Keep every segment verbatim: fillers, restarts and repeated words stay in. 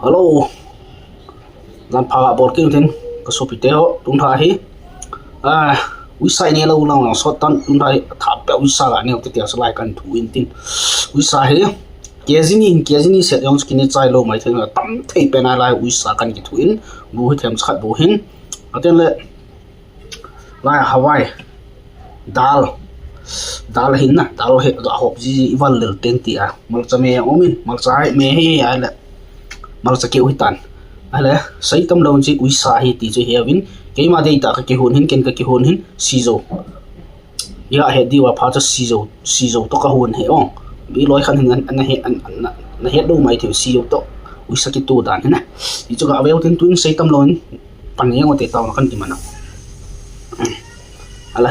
Hello. Jan pha ga bol kit u tin, ka sopite ho, tun tha hi. Ah, uisa i ne lou lang lang sot tan, tun tha hi, tha pe uisa ga ne u te tia sa lai kan thu in tin. Uisa hi, K G ni, K G ni set jong kini chai lou mai thei, tam thei pe nalai uisa kan kithu in, bu hi them khat bu hin. Atin le, Lai hawai. Dal. Dal hin na. Dal hi ga hop ji ji i val lel ten ti a. Malcha me om in. Malcha hi me hi a le. Malcha keu hi tan. A le. Sei tam lo chi uisa hi ti chu hi avin. Keima dei ta ka kihon hin ken ka kihon hin. Sijo. Ya he di wa pha chu sijo. Sijo to ka hon he ong. Bi loi khan hin an, an he an, an, an he do mai thei sijo to. Uisa kitu dan hin na. Ti chu ga veu ten tun sei tam lo hin. Pan jeng u te tao na kan ti mana. Ala.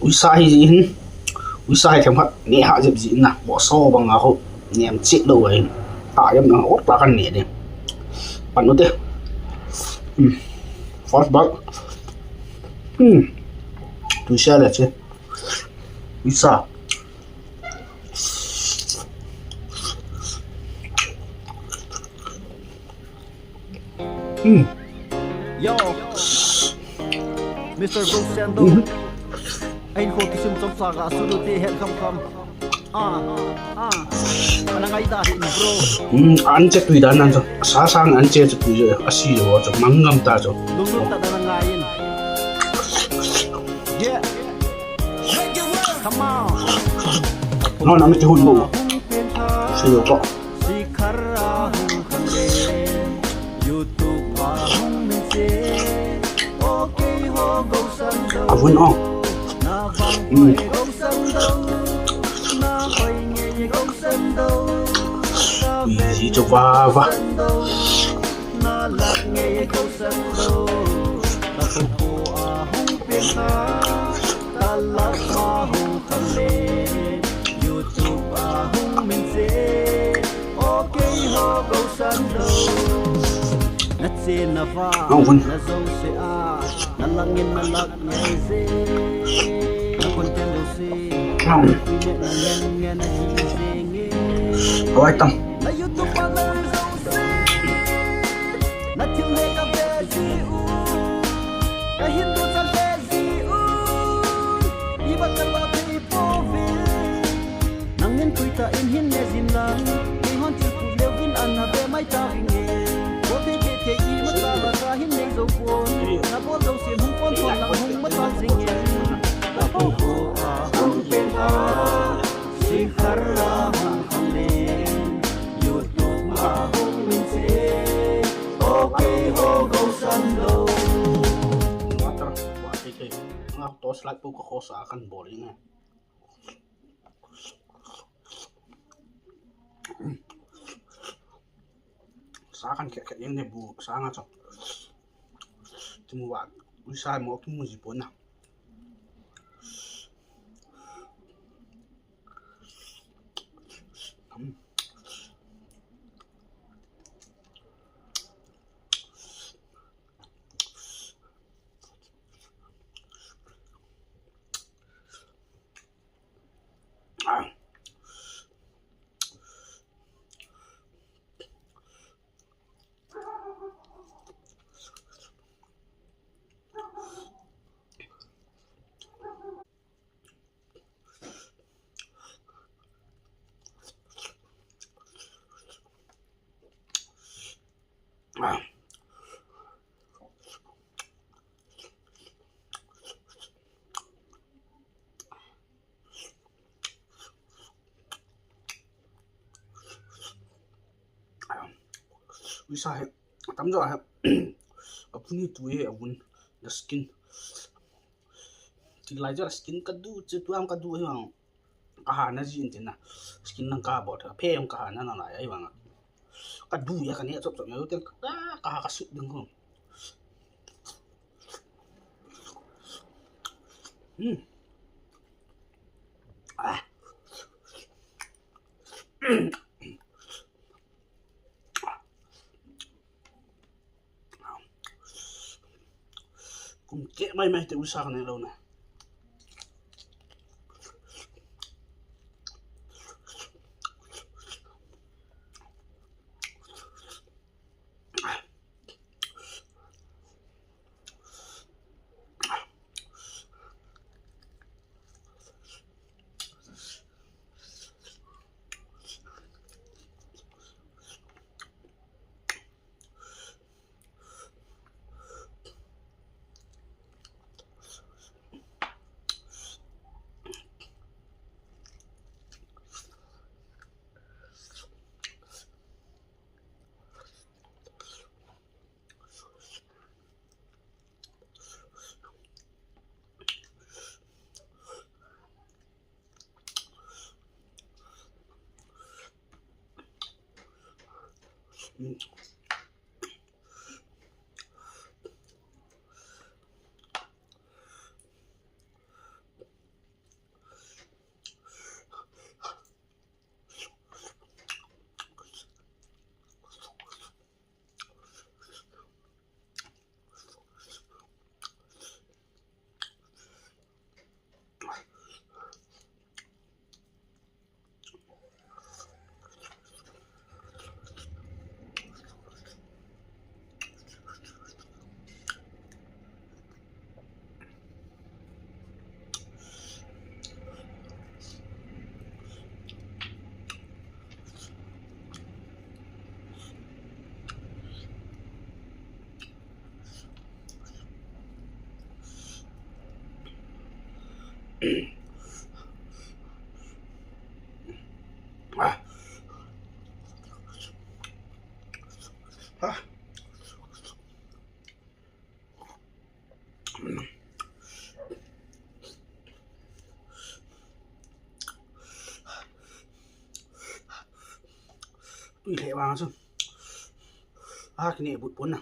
Uisa hi ji hin. Uisa hi them khat ne ha jep ji na. Bo so bang a ho. Nem chit lo ai. Ta yam na ot la kan ne de. Pan u te. First bite. Hmm. Tu sia le che. Uisa. Hmm. Yo. Mister Gosendo. Ain kho kisim chom sa ga su lu te het kham kham. Ah, ah. Ana ngai da hin bro. Hmm, an che tui dan nan cho. Sa sang an che tui jo. Asi jo cho. Mangam ta cho. Lung lung ta da ngai in. Yeah. Come on. No, na mi ti hun bu. Si jo ko. Avun ong. Mm. Easy to vava. Ang hun. Ang. Hawai tam. Nangin tuita in hin ne jin lang, kei hon thil put leu vin ana ve mai ta vinge. Bol thei thei thei ima cha la cha hin nei jou pon. Na bol jou sin hung pon pon lang hung ma ta jinge. Apo ho a hung pen a, si khar a hung hang le. YouTube a hung min se. Okay ho go san lo. Nga torchlight pu ka khosa kan bol in e. Sa kan khe khe in ne bu sa nga chok. Kimu wa, uisa mo kimu ji pon na. Uisa hi, tam jo hi, apuni tu hi avun, the skin. Ti lai jo skin ka du, che tu am ka du hi ang. Ka ha na ji in tin na. Skin nang ka bot, ka phe ang ka ha na na lai ai vang. Ka du ya ka ne chop chop ya, ka, ka ha ka sut ding ko. Hmm. Ah. Kum keh mai mai te uisa ka ne lou na. Tui lheh vang chu. A, kine but pon na.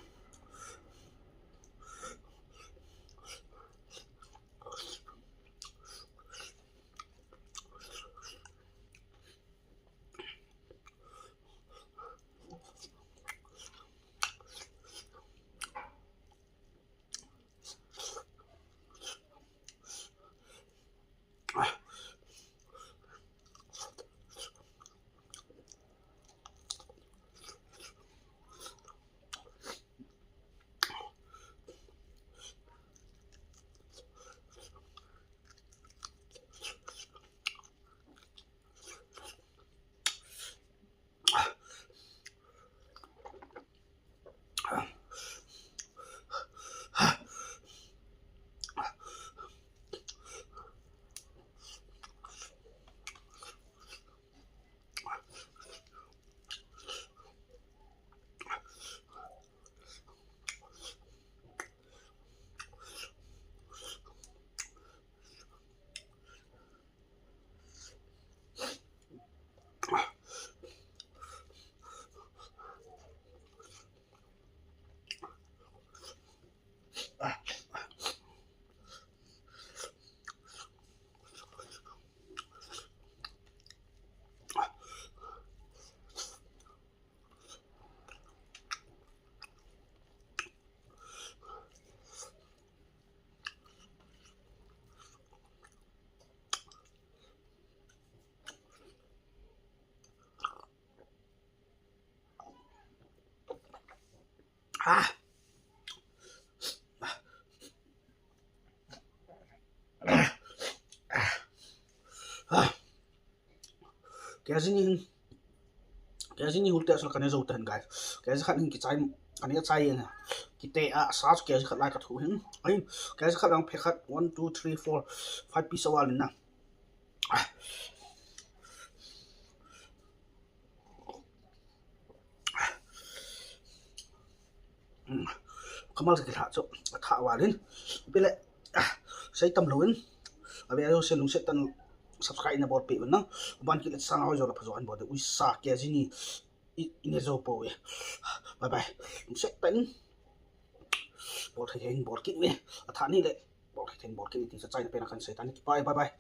Ah. Ah. Kg ni hin, kg ni hul te asal kane jou ta hin, guys. Kg khat hin kichai, kane chai hin. Kite a sa chu kg khat lai ka thu hin. Ai, kg khat lang phe khat, one, two, three, four, five piece a wal na. Ah. Kamal sa kilha chu, atha walin. Pile, ah, sei tam loin. Abe ayo se lungset tan subscribe na bol pe nang. Ban kile sang ayo la phajo an bol de. Ui sa kg ni. I, ine jo po e. Bye bye. Lungset tan. Bol thei thei bol kit me. Atha ni le. Bol thei thei bol kit ni ti sa chai na pe na kan sei tan. Bye bye bye.